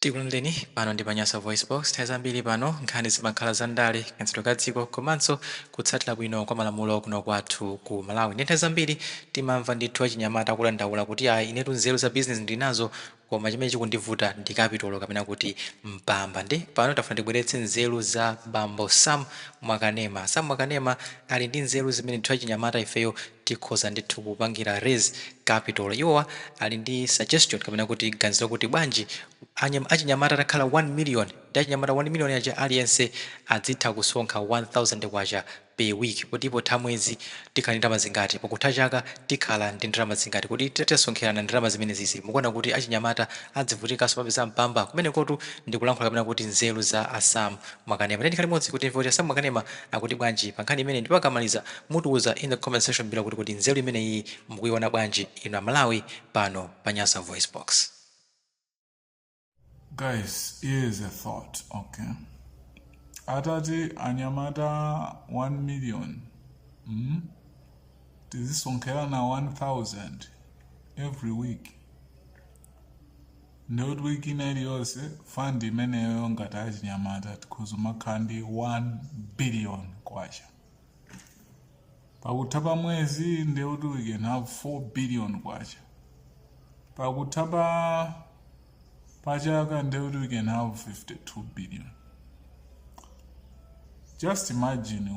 Tikulandireni pano ndi pa Nyasa VoiceBox. Nthawi zambiri pano nkhani zimakhala za ndale kantchito ka dziko komanso kutsatira bwino kwa malamulo kuno kwathu ku Malawi. Ndi nthawi zambiri timamva ndithu achinyamata akulandaula kuti ayi inetu nzeru za business ndinazo koma chimene chikundivuta ndi kapitolo kapena kuti mpamba. Ndi pano tafuna tibweretse nzeru za bambo Sam Mwakanema. Sam Mwakanema ali ndi nzeru zimene ndithu achinyamata ifeyo tikhoza ndithu kupangira raise capital. Iwowa ali ndi suggestion kapena kuti ganiziro kuti bwanji achinyamata atakhala 1 million ndi achinyamata 1 million yacha aliyense adzitha kusonkha 1000 kwacha per week. Kuti potha mwezi tikhala ndi ndalama zingati, pakutha chaka tikhala ndi ndalama zingati, kuti titasonkherana ndalama zimenezi mukuona kuti achinyamata adzivutikanso mapeza mpamba kumene kotu ndikulankhula kapena kuti nzeru za Sam Mwakanema. Ndi ndikhali modzi kuti mvoti Sam Mwakanema akuti bwanji pa nkhani imene ndipakamaliza mutiuza in the comment section below kuti nzeru imene iyi mukuiona bwanji inu Malawi pano pa Nyasa VoiceBox. Guys, here's a thought, okay? Atati anyamata 1 million. Tizisonkhera na 1000 every week. Not week inali yose fund imeneyo ngati achinyamata tikuzuma khandi 1 billion kwacha. Pakutha mwezi ndeuti we can have 4 billion kwacha. Pakutha pachaka ndeuti we can have 52 billion. Just imagine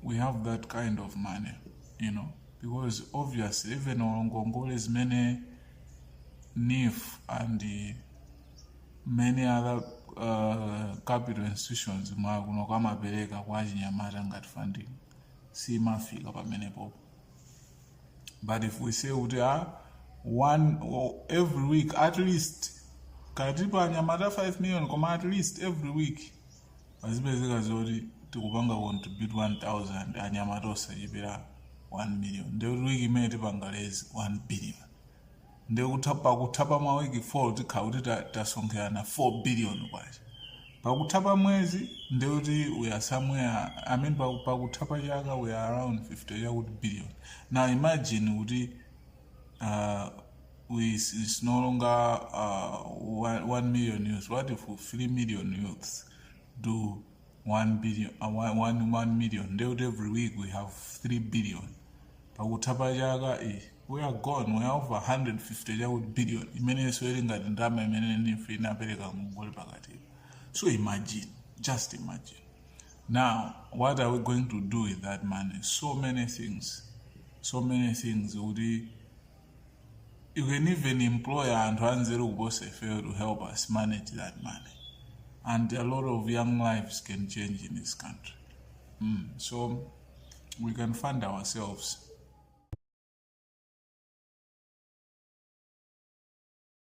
we have that kind of money, you know, because obviously even on as many NIF and many other capital institutions akupereka kwa Achinyamata ngati funding simafika pamene popo. But if we say every week at least katipa Achinyamata 5 million koma at least every week azipezeka zoti tikupanga contribute 1000 Achinyamata osachepera 1 million. Ndeuti wiki imene tipangalezi 1 billion. Pakutha mawiki 4 tikhala kuti tasonkhana 4 billion kwacha. Pakutha mwezi ndeuti we are somewhere, I mean pakutha chaka we are around 50 billion. Now imagine kuti it's no longer 1 million youths. What if 3 million youths do 1 billion, 1 million? Every week we have 3 billion. Pakutha chaka we are gone. We have 150 billion. Imene sweringa ndama imene nife inapereka mugole pakati. So imagine, just imagine. Now, what are we going to do with that money? So many things. You can even employ anthu anzeru kuposa ifeyo to help us manage that money. And a lot of young lives can change in this country. So we can fund ourselves.